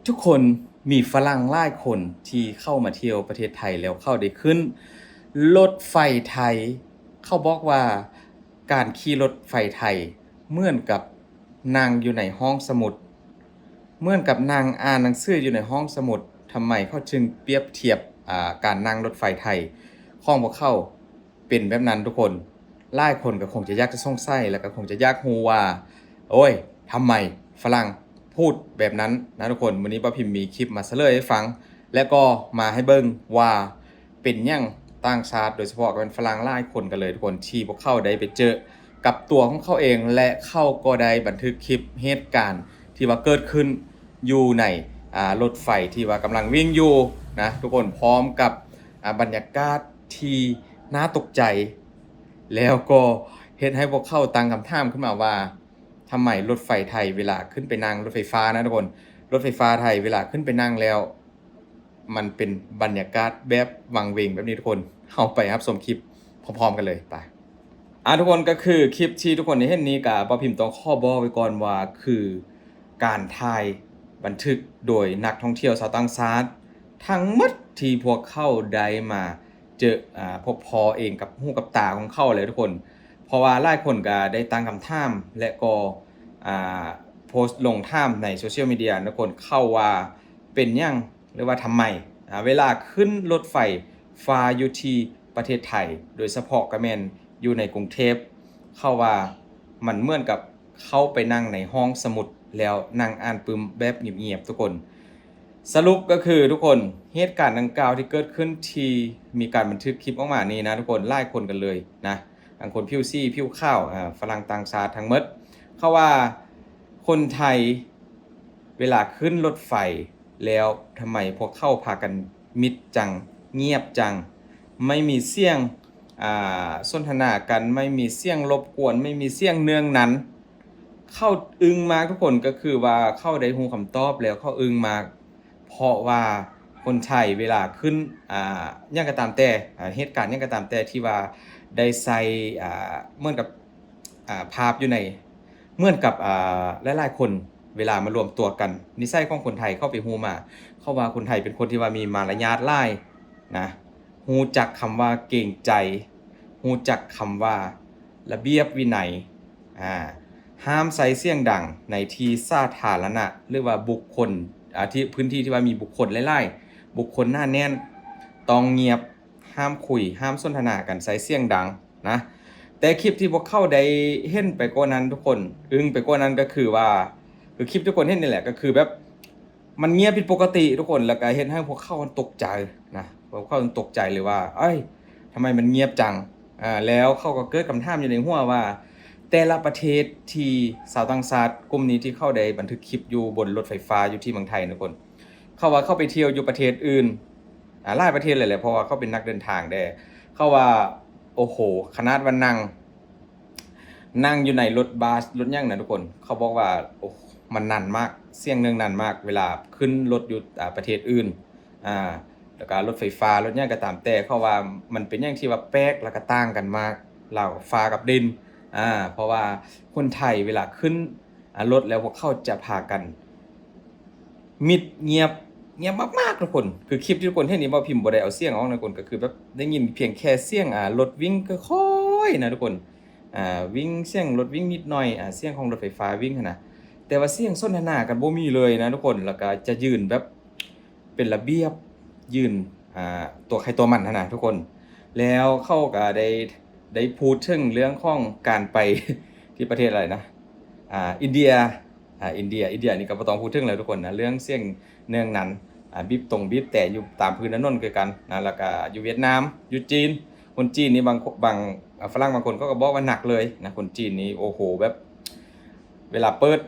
ທຸກຄົນ ມີຝຣັ່ງຫຼາຍຄົນທີ່ເຂົ້າມາທ່ຽວປະເທດໄທ ແລ້ວເຂົາໄດ້ຂຶ້ນລົດໄຟໄທ. ເຂົາບອກວ່າການຂີ່ລົດໄຟໄທເໝືອນກັບນັ່ງຢູ່ໃນຫ້ອງສະໝຸດ, ເໝືອນກັບນັ່ງອ່ານໜັງສືຢູ່ໃນຫ້ອງສະໝຸດ. ທຳໄມເຂົາຈຶ່ງປຽບທຽບ ອາ ການນັ່ງລົດໄຟໄທຂອງພວກເຂົາ ເປັນແບບນັ້ນທຸກຄົນ. ຫຼາຍຄົນກໍຄົງຈະຢາກຈະສົງໄສ ແລ້ວກໍຄົງຈະຢາກຮູ້ວ່າ ໂອ້ຍ ທຳໄມຝຣັ່ງພູດແບບນັ້ນນະທຸກຄົນ. ມື້ນີ້ບ່າວພິມມີຄລິບມາສະເຫຼີຍໃຫ້ຟັງ ແລະກໍມາໃຫ້ເບິ່ງວ່າເປັນຫຍັງຕ່າງຊາດ ໂດຍສະເພາະກໍແມ່ນຝຣັ່ງຫຼາຍຄົນກັນເລີຍທຸກຄົນ ທີ່ພວກເຂົາໄດ້ໄປເຈີກັບຕົວຂອງເຂົາເອງ ແລະເຂົາກໍໄດ້ບັນທຶກຄລິບເຫດການທີ່ວ່າເກີດຂຶ້ນຢູ່ໃນ ອາ ລົດໄຟທີ່ວ່າກຳລັງວິ່ງຢູ່ນະທຸກຄົນ ພ້ອມກັບ ອາ ບັນຍາກາດທີ່ໜ້າຕົກໃຈ ແລ້ວກໍເຮັດໃຫ້ພວກເຂົາຕັ້ງຄຳຖາມຂຶ້ນມາວ່າ ທຳໄມລົດໄຟໄທເວລາຂຶ້ນໄປນັ່ງ ລົດໄຟຟ້ານະທຸກຄົນ ລົດໄຟຟ້າໄທເວລາຂຶ້ນໄປນັ່ງແລ້ວ ມັນເປັນບັນຍາກາດແບບວັງເວງແບບນີ້ທຸກຄົນ. ເຮົາໄປຮັບຊົມຄລິບພ້ອມໆກັນເລີຍ ໄປ. ອາ ທຸກຄົນ ກໍຄືຄລິບທີ່ທຸກຄົນໄດ້ເຫັນນີ້ ກະບ່າວພິມຕ້ອງຂໍບອກໄວ້ກ່ອນວ່າ ຄືການຖ່າຍບັນທຶກໂດຍນັກທ່ອງທ່ຽວຊາວຕ່າງຊາດທັງໝົດ ທີ່ພວກເຂົາໄດ້ມາເຈີ ອາ ພົບພໍ້ເອງກັບຫູກັບຕາຂອງເຂົາເລີຍທຸກຄົນ. ເພາະວ່າຫຼາຍຄົນກະໄດ້ຕັ້ງຄຳຖາມ ແລະກໍ ອາ ໂພສລົງຖາມໃນໂຊຊຽວມີເດຍນະທຸກຄົນ ເຂົາວ່າເປັນຫຍັງ ຫຼືວ່າທຳໄມ ອາ ເວລາຂຶ້ນລົດໄຟຟ້າຢູ່ທີ່ປະເທດໄທ ໂດຍສະເພາະກໍແມ່ນຢູ່ໃນກຸງເທບ ເຂົາວ່າມັນເໝືອນກັບເຂົ້າໄປນັ່ງໃນຫ້ອງສະໝຸດ ແລ້ວນັ່ງອ່ານປຶ້ມແບບງຽບໆທຸກຄົນ. ສະຫຼຸບກໍຄືທຸກຄົນ ເຫດການດັ່ງກ່າວທີ່ເກີດຂຶ້ນ ທີ່ມີການບັນທຶກຄລິບອອກມານີ້ນະທຸກຄົນ ຫຼາຍຄົນກັນເລີຍນະ ທັງຄົນຜິວສີຜິວຂາວ ອາ ຝຣັ່ງຕ່າງຊາດທັງໝົດ ເຂົາວ່າຄົນໄທເວລາຂຶ້ນລົດໄຟ ແລ້ວທຳໄມພວກເຂົາພາກັນມິດຈັງ ງຽບຈັງ ໄມ່ມີສຽງ ອາ ສົນທະນາກັນ ໄມ່ມີສຽງລົບກວນ ໄມ່ມີສຽງເນືອງນັນ. ເຂົາອຶ້ງມາກທຸກຄົນ ກໍຄືວ່າເຂົາໄດ້ຮູ້ຄຳຕອບແລ້ວເຂົາອຶ້ງມາກ ເພາະວ່າຄົນໄທເວລາຂຶ້ນ ອາ ຫຍັງກໍຕາມແຕ່ ອາ ເຫດການຫຍັງກໍຕາມແຕ່ທີ່ວ່າໄດ້ໃສ່ ອາ ເໝືອນກັບ ອາ ພາບຢູ່ໃນ ເໝືອນກັບ ອາ ຫຼາຍໆຄົນເວລາມາລວມຕົວກັນ ນິໄສຂອງຄົນໄທເຂົາໄປຮູ້ມາ ເຂົາວ່າຄົນໄທເປັນຄົນທີ່ວ່າມີມາລະຍາດຫຼາຍນະ ຮູ້ຈັກຄຳວ່າເກງໃຈ ຮູ້ຈັກຄຳວ່າລະບຽບວິໄນ ອາ ຫ້າມໃຊ້ສຽງດັງໃນທີ່ສາທາລະນະ ຫຼືວ່າບຸກຄົນ ອາ ທີ່ ພື້ນທີ່ທີ່ວ່າມີບຸກຄົນຫຼາຍໆ ບຸກຄົນໜາແໜ້ນ ຕ້ອງງຽບ ຫ້າມຄຸຍ ຫ້າມສົນທະນາກັນ ໃຊ້ສຽງດັງນະ. ແຕ່ຄລິບທີ່ພວກເຂົາໄດ້ເຫັນໄປກວ່ານັ້ນທຸກຄົນ ອຶ້ງໄປກວ່ານັ້ນ ກໍຄືວ່າ ຄືຄລິບທີ່ທຸກຄົນເຫັນນີ້ແຫຼະ ກໍຄືແບບ ມັນງຽບຜິດປົກກະຕິທຸກຄົນ ແລ້ວກໍເຮັດໃຫ້ພວກເຂົາຕົກໃຈນະ ພວກເຂົາຕົກໃຈເລີຍວ່າ ເອີຍ ທຳໄມມັນງຽບຈັງ ອາ ແລ້ວເຂົາກໍເກີດຄຳຖາມຢູ່ໃນຫົວວ່າ ແຕ່ລະປະເທດທີ່ຊາວຕ່າງຊາດກຸ່ມນີ້ ທີ່ເຂົາໄດ້ບັນທຶກຄລິບຢູ່ບົນລົດໄຟຟ້າຢູ່ທີ່ເມືອງໄທນະທຸກຄົນ ເຂົາວ່າເຂົາໄປທ່ຽວຢູ່ປະເທດອື່ນ ອາ ຫຼາຍປະເທດເລີຍແຫຼະ ເພາະວ່າເຂົາເປັນນັກເດີນທາງແດ່ ເຂົາວ່າ ໂອ້ໂຫ ຂະໜາດວ່ານັ່ງ ນັ່ງຢູ່ໃນລົດບັສ ລົດຫຍັງນະທຸກຄົນ ເຂົາບອກວ່າ ໂອ້ ມັນໜັນມາກ ສຽງເໜືອງໜັນມາກ ເວລາຂຶ້ນລົດຢູ່ ອາ ປະເທດອື່ນ ອາ ແລ້ວກໍລົດໄຟຟ້າ ລົດຫຍັງກໍຕາມແຕ່ ເຂົາວ່າມັນເປັນຫຍັງທີ່ວ່າແປກ ແລ້ວກໍຕ່າງກັນມາກ ລາວຟ້າກັບດິນ ອາ ເພາະວ່າຄົນໄທເວລາຂຶ້ນ ອາ ລົດແລ້ວ ພວກເຂົາຈະພາກັນມິດ ງຽບ ງຽບມາກໆທຸກຄົນ. ຄືຄລິບທີ່ທຸກຄົນເຫັນນີ້ ບ່າວພິມບໍ່ໄດ້ເອົາສຽງອອກນະທຸກຄົນ ກໍຄືແບບໄດ້ຍິນພຽງແຄ່ສຽງ ອາ ລົດວິ່ງຄ່ອຍໆນະທຸກຄົນ ອາ ວິ່ງ ສຽງລົດວິ່ງນິດໜ້ອຍ ອາ ສຽງຂອງລົດໄຟຟ້າວິ່ງຫັ້ນນະ ແຕ່ວ່າສຽງສົນທະນາກັນບໍ່ມີເລີຍນະທຸກຄົນ ແລ້ວກໍຈະຢືນແບບ ເປັນລະບຽບ ຢືນ ອາ ຕົວໃຜຕົວມັນຫັ້ນນະທຸກຄົນ. ແລ້ວເຂົາກໍໄດ້ ໄດ້ພູດເຖິງເລື່ອງຂອງການໄປທີ່ປະເທດອະໄລນະ ອາ ອິນເດຍ ອາ ອິນເດຍ ອິນເດຍນີ້ກໍບໍ່ຕ້ອງພູດເຖິງແລ້ວທຸກຄົນນະ ເລື່ອງສຽງເໜືອງໜັນ ອາ ບີບຕົງບີບແຕຢູ່ຕາມພື້ນຖະໜົນຄືກັນນະ ແລ້ວກໍຢູ່ຫວຽດນາມ ຢູ່ຈີນ ຄົນຈີນນີ້ບາງ ບາງ ອາ ຝຣັ່ງບາງຄົນເຂົາກໍບອກວ່າໜັກເລີຍນະ ຄົນຈີນນີ້ ໂອ້ໂຫ ແບບ ເວລາເປີດ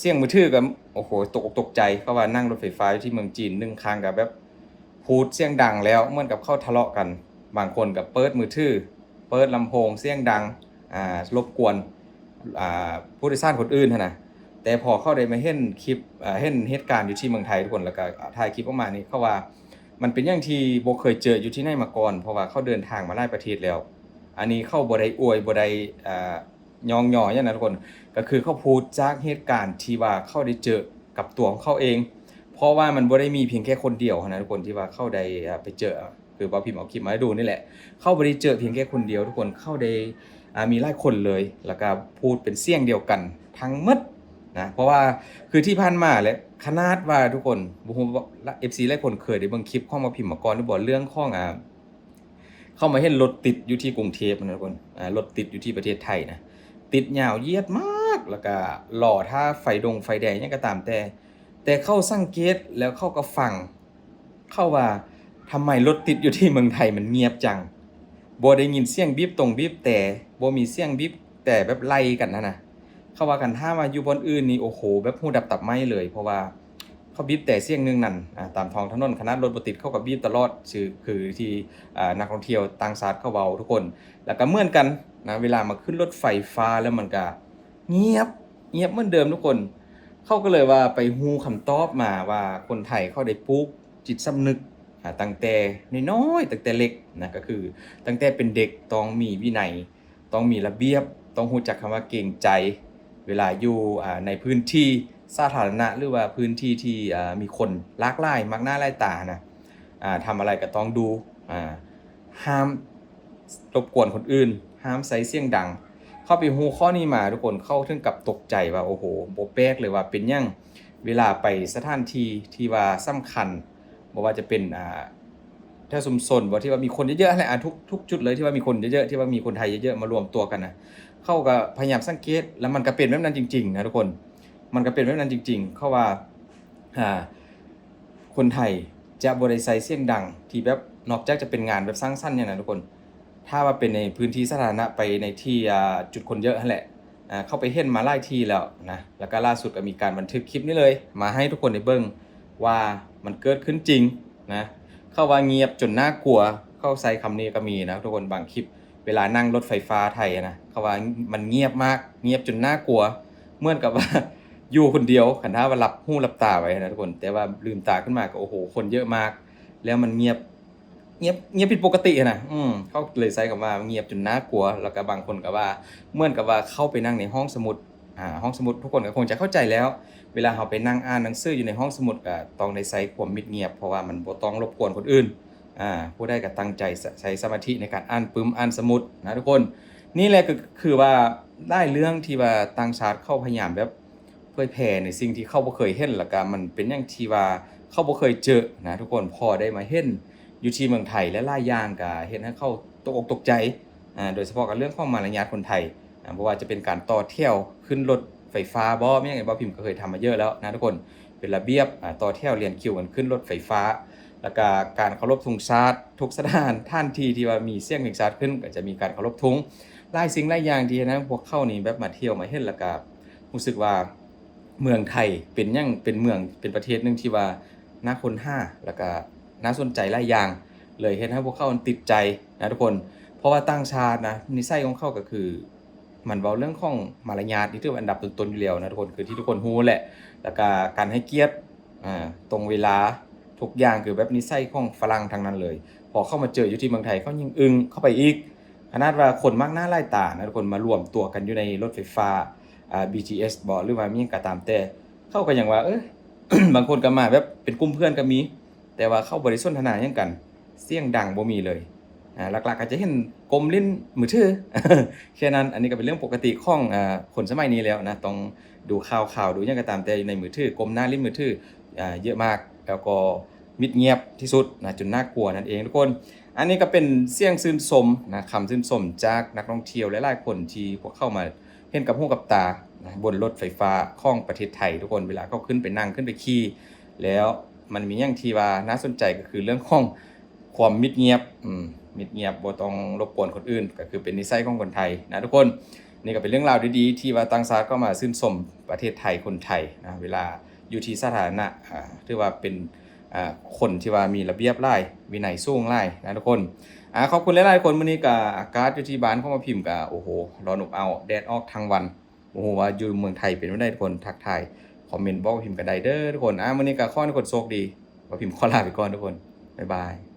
ສຽງມືຖືກໍ ໂອ້ໂຫ ຕົກອົກຕົກໃຈ ເພາະວ່ານັ່ງລົດໄຟຟ້າຢູ່ທີ່ເມືອງຈີນ ໜຶ່ງຄັ້ງກໍແບບພູດສຽງດັງແລ້ວ ເໝືອນກັບເຂົາທະເລາະກັນ ບາງຄົນກໍເປີດມືຖື ເປີດລຳໂພງສຽງດັງ ອາ ລົບກວນ ອາ ຜູ້ໂດຍສານຄົນອື່ນຫັ້ນນະ. ແຕ່ພໍເຂົາໄດ້ມາເຫັນຄລິບ ອາ ເຫັນເຫດການຢູ່ທີ່ເມືອງໄທທຸກຄົນ ແລ້ວກໍ ອາ ຖ່າຍຄລິບອອກມານີ້ ເຂົາວ່າມັນເປັນຫຍັງທີ່ບໍ່ເຄີຍເຈີຢູ່ທີ່ໃນມາກ່ອນ ເພາະວ່າເຂົາເດີນທາງມາຫຼາຍປະເທດແລ້ວ. ອັນນີ້ເຂົາບໍ່ໄດ້ອວຍ ບໍ່ໄດ້ ອາ ຍ້ອງຍໍຫຍັງນະທຸກຄົນ ກໍຄືເຂົາພູດຈາກເຫດການທີ່ວ່າເຂົາໄດ້ເຈີກັບຕົວຂອງເຂົາເອງ. ເພ ເພາະວ່າມັນບໍ່ໄດ້ມີພຽງແຄ່ຄົນດຽວຫັ້ນນະທຸກຄົນ ທີ່ວ່າເຂົາໄດ້ ອ່າ ໄປເຈີ ຄືບ່າວພິມເອົາຄລິບມາໃຫ້ດູນີ້ແຫຼະ. ເຂົາບໍ່ໄດ້ເຈີພຽງແຄ່ຄົນດຽວທຸກຄົນ ເຂົາໄດ້ ອ່າ ມີຫຼາຍຄົນເລີຍ ແລ້ວກໍພູດເປັນສຽງດຽວກັນທັງໝົດນະ. ເພາະວ່າຄືທີ່ຜ່ານມາແຫຼະ ຂະໜາດວ່າທຸກຄົນ ບໍ່ຮູ້ວ່າ ເອັຟຊີ ຫຼາຍຄົນເຄີຍໄດ້ເບິ່ງຄລິບຂອງບ່າວພິມມາກ່ອນຫຼືບໍ່ ເລື່ອງຂອງ ອ່າ ເຂົາມາເຫັນລົດຕິດຢູ່ທີ່ກຸງເທບນະທຸກຄົນ ອ່າ ລົດຕິດຢູ່ທີ່ປະເທດໄທນະ ຕິດຍາວຢຽດມາກ ແລ້ວກະລໍຖ້າໄຟດົງໄຟແດງຫຍັງກໍຕາມແຕ່ ແຕ່ເຂົາສັງເກດແລ້ວເຂົາກໍຟັງ ເຂົາວ່າ ທຳໄມລົດຕິດຢູ່ທີ່ເມືອງໄທມັນງຽບຈັງ ບໍ່ໄດ້ຍິນສຽງບີບຕົງບີບແຕ ບໍ່ມີສຽງບີບແຕແບບໄລ່ກັນຫັ້ນນະ. ເຂົາວ່າຄັນຖ້າວ່າຢູ່ບ່ອນອື່ນນີ້ ໂອ້ໂຫ ແບບຫູດັບຕັບໄໝ້ເລີຍ ເພາະວ່າເຂົາບີບແຕສຽງໜຶ່ງນັ້ນ ອ່າ ຕາມທ້ອງຖະໜົນ ຂະໜາດລົດບໍ່ຕິດເຂົາກໍບີບຕະຫຼອດ ຄື ຄືທີ່ ອ່າ ນັກທ່ອງທ່ຽວຕ່າງຊາດເຂົາເວົ້າທຸກຄົນ. ແລ້ວກໍເໝືອນກັນນະ ເວລາມາຂຶ້ນລົດໄຟຟ້າແລ້ວມັນກໍງຽບ ງຽບເໝືອນເດີມທຸກຄົນ. ເຂົາກໍເລີຍວ່າໄປຮູ້ຄຳຕອບມາວ່າຄົນໄທເຂົາໄດ້ປູກຈິດສຳນຶກ ອ່າ ຕັ້ງແຕ່ນ້ອຍໆ ຕັ້ງແຕ່ເລັກນະ ກໍຄືຕັ້ງແຕ່ເປັນເດັກຕ້ອງມີວິໄນ ຕ້ອງມີລະບຽບ ຕ້ອງຮູ້ຈັກຄຳວ່າເກງໃຈ ເວລາຢູ່ ອ່າ ໃນພື້ນທີ່ສາທາລະນະ ຫຼືວ່າພື້ນທີ່ທີ່ ອ່າ ມີຄົນຫຼາກຫຼາຍມາກໜ້າຫຼາຍຕານະ ອ່າ ທຳອະໄລກໍຕ້ອງດູ ອ່າ ຫ້າມລົບກວນຄົນອື່ນ ຫ້າມໃຊ້ສຽງດັງ. ເຂົາໄປຮູ້ຂໍ້ນີ້ມາທຸກຄົນ ເຂົາເຖິງກັບຕົກໃຈວ່າ ໂອ້ໂຫ ບໍ່ແປກເລີຍວ່າເປັນຫຍັງ ເວລາໄປສະຖານທີ່ທີ່ວ່າສຳຄັນ ບໍ່ວ່າຈະເປັນ ອ່າ ແຖວຊຸມຊົນບໍ່ ທີ່ວ່າມີຄົນເຍີະໆຫັ້ນແຫຼະ ອ່າ ທຸກ ທຸກຈຸດເລີຍທີ່ວ່າມີຄົນເຍີະໆ ທີ່ວ່າມີຄົນໄທເຍີະໆມາລວມຕົວກັນນະ ເຂົາກໍພະຍາຍາມສັງເກດ ແລ້ວມັນກໍເປັນແບບນັ້ນຈິງໆນະທຸກຄົນ ມັນກໍເປັນແບບນັ້ນຈິງໆ. ເຂົາວ່າ ອ່າ ຄົນໄທຈະບໍ່ໄດ້ໃຊ້ສຽງດັງທີ່ແບບ ນອກຈາກຈະເປັນງານແບບສ້າງສັນຫຍັງນະທຸກຄົນ ຖ້າວ່າເປັນໃນພື້ນທີ່ສາທາລະນະ ໄປໃນທີ່ ອ່າ ຈຸດຄົນເຍີະຫັ້ນແຫຼະ ອ່າ ເຂົາໄປເຫັນມາຫຼາຍທີ່ແລ້ວນະ ແລ້ວກໍລ່າສຸດກໍມີການບັນທຶກຄລິບນີ້ເລີຍ ມາໃຫ້ທຸກຄົນໄດ້ເບິ່ງວ່າມັນເກີດຂຶ້ນຈິງນະ. ເຂົາວ່າງຽບຈົນໜ້າກົວ ເຂົາໃຊ້ຄຳນີ້ກໍມີນະທຸກຄົນ ບາງຄລິບ ເວລານັ່ງລົດໄຟຟ້າໄທນະ ເຂົາວ່າມັນງຽບມາກ ງຽບຈົນໜ້າກົວ ເໝືອນກັບວ່າຢູ່ຄົນດຽວ ຄັນຖ້າວ່າຫຼັບຫູຫຼັບຕາໄວ້ນະທຸກຄົນ ແຕ່ວ່າລືມຕາຂຶ້ນມາກໍ ໂອ້ໂຫ ຄົນເຍີະມາກ ແລ້ວມັນງຽບ ງຽບ ງຽບຜິດປົກກະຕິຫັ້ນນະ. ອືມ ເຂົາເລີຍໃຊ້ຄຳວ່າງຽບຈົນໜ້າກົວ ແລ້ວກໍບາງຄົນກໍວ່າ ເໝືອນກັບວ່າເຂົ້າໄປນັ່ງໃນຫ້ອງສະໝຸດ ອ່າ ຫ້ອງສະໝຸດ ທຸກຄົນກໍຄົງຈະເຂົ້າໃຈແລ້ວ ເວລາເຮົາໄປນັ່ງອ່ານໜັງສືຢູ່ໃນຫ້ອງສະໝຸດ ກໍຕ້ອງໄດ້ໃຊ້ຄວາມມິດງຽບ ເພາະວ່າມັນບໍ່ຕ້ອງລົບກວນຄົນອື່ນ ອ່າ ຜູ້ໃດກໍຕັ້ງໃຈ ໃຊ້ສະມາທິໃນການອ່ານປຶ້ມ ອ່ານສະໝຸດນະທຸກຄົນ. ນີ້ແຫຼະ ກໍຄືວ່າຫຼາຍເລື່ອງທີ່ວ່າຕ່າງຊາດເຂົາພະຍາຍາມແບບເຜີຍແຜ່ໃນສິ່ງທີ່ເຂົາບໍ່ເຄີຍເຫັນ ແລ້ວກໍມັນເປັນຫຍັງທີ່ວ່າເຂົາບໍ່ເຄີຍເຈີນະທຸກຄົນ ພໍໄດ້ມາເຫັນຢູ່ທີ່ເມືອງໄທ ແລະ ຫຼາຍຢ່າງກໍເຮັດໃຫ້ເຂົາຕົກອົກຕົກໃຈ ອ່າ ໂດຍສະເພາະກັບເລື່ອງຂອງມາລະຍາດຄົນໄທ ອ່າ ບໍ່ວ່າຈະເປັນການຕໍ່ແຖວຂຶ້ນລົດໄຟຟ້າບໍ ແມ່ນຫຍັງ ບ່າວພິມກໍເຄີຍທຳມາເຢີະແລ້ວນະທຸກຄົນ ເປັນລະບຽບ ອ່າ ຕໍ່ແຖວລຽນຄິວກັນຂຶ້ນລົດໄຟຟ້າ ແລ້ວກະການເຄົາລົບທຸງຊາດ ທຸກສະຖານ ຖານທີ່ທີ່ວ່າມີສຽງເພງຊາດຂຶ້ນ ກໍຈະມີການເຄົາລົບທຸງ ຫຼາຍສິ່ງຫຼາຍຢ່າງທີ່ເຮັດໃຫ້ພວກເຂົານີ້ແບບມາທ່ຽວມາເຫັນ ແລ້ວກະຮູ້ສຶກວ່າເມືອງໄທເປັນຫຍັງ ເປັນເມືອງ ເປັນປະເທດໜຶ່ງທີ່ວ່າໜ້າຄົ້ນຫາ ແລ້ວກະໜ້າສົນໃຈຫຼາຍຢ່າງ ເລີຍເຮັດໃຫ້ພວກເຂົາຕິດໃຈນະທຸກຄົນ ເພາະວ່າຕ່າງຊາດນະ ນິໄສຂອງເຂົາກໍຄື ມັນເວົ້າເລື່ອງຂອງມາລະຍາດນີ້ຖືວ່າອັນດັບຕົ້ນໆຢູ່ແລ້ວນະທຸກຄົນ ຄືທີ່ທຸກຄົນຮູ້ແຫຼະ ແລ້ວກະການໃຫ້ກຽດ ອ່າ ຕົງເວລາ ທຸກຢ່າງຄືແບບນິໄສຂອງຝຣັ່ງທັງນັ້ນເລີຍ ພໍເຂົ້າມາເຈີຢູ່ທີ່ເມືອງໄທ ເຂົາຍິ່ງອຶ້ງເຂົ້າໄປອີກ ຂະໜາດວ່າຄົນມາກໜ້າຫຼາຍຕານະທຸກຄົນ ມາລວມຕົວກັນຢູ່ໃນລົດໄຟຟ້າ ອ່າ ບີທີເອສບໍ ຫຼືວ່າມີຫຍັງກໍຕາມແຕ່ ເຂົາກໍຍັງວ່າ ເອີ ບາງຄົນກໍມາແບບເປັນກຸ່ມເພື່ອນກໍມີ ແຕ່ວ່າເຂົາບໍ່ໄດ້ສົນທະນາຫຍັງກັນ ສຽງດັງບໍ່ມີເລີຍ ອ່າ ຫຼັກໆກໍຈະເຫັນກົ້ມຫຼິ້ນມືຖື ແຄ່ນັ້ນ ອັນນີ້ກໍເປັນເລື່ອງປົກກະຕິຂອງ ອ່າ ຄົນສະໄໝນີ້ແລ້ວນະ ຕ້ອງດູຂ່າວ ຂ່າວ ດູຫຍັງກໍຕາມແຕ່ຢູ່ໃນມືຖື ກົ້ມໜ້າຫຼິ້ນມືຖື ອ່າ ເຍີະມາກ ແລ້ວກໍມິດງຽບທີ່ສຸດນະ ຈົນໜ້າກົວນັ້ນເອງທຸກຄົນ. ອັນນີ້ກໍເປັນສຽງຊື່ນຊົມນະ ຄຳຊື່ນຊົມຈາກນັກທ່ອງທ່ຽວຫຼາຍໆຄົນທີ່ພວກເຂົາມາ ເຫັນກັບຫູກັບຕານະ ບົນລົດໄຟຟ້າຂອງປະເທດໄທທຸກຄົນ ເວລາເຂົາຂຶ້ນໄປນັ່ງ ຂຶ້ນໄປຂີ່ ແລ້ວມັນມີຫຍັງທີ່ວ່າໜ້າສົນໃຈ ກໍຄືເລື່ອງຂອງຄວາມມິດງຽບ ອືມ ມິດງຽບ ບໍ່ຕ້ອງລົບກວນຄົນອື່ນ ກໍຄືເປັນນິໄສຂອງຄົນໄທນະທຸກຄົນ. ນີ້ກໍເປັນເລື່ອງລາວດີໆ ທີ່ວ່າຕ່າງຊາດກໍມາຊື່ນຊົມປະເທດໄທ ຄົນໄທນະ ເວລາຢູ່ທີ່ສາທາລະນະ ອ່າ ຖືວ່າເປັນ ອ່າ ຄົນທີ່ວ່າມີລະບຽບຫຼາຍ ວິໄນສູງຫຼາຍນະທຸກຄົນ. ອ່າ ຂອບຄຸນຫຼາຍໆຄົນ ມື້ນີ້ກະອາກາດຢູ່ທີ່ບ້ານຂອງໝໍພິມກະ ໂອ້ໂຫ ຮ້ອນອົບເອົ້າ ແດດອອກທັງວັນ ບໍ່ຮູ້ວ່າຢູ່ເມືອງໄທເປັນແນວໃດທຸກຄົນ ທັກທາຍຄອມເມັນບອກໝໍພິມກະໄດ້ເດີທຸກຄົນ. ອ່າ ມື້ນີ້ກະຂໍໃຫ້ທຸກຄົນໂຊກດີ ໝໍພິມຂໍລາໄປກ່ອນທຸກຄົນ ບາຍບາຍ.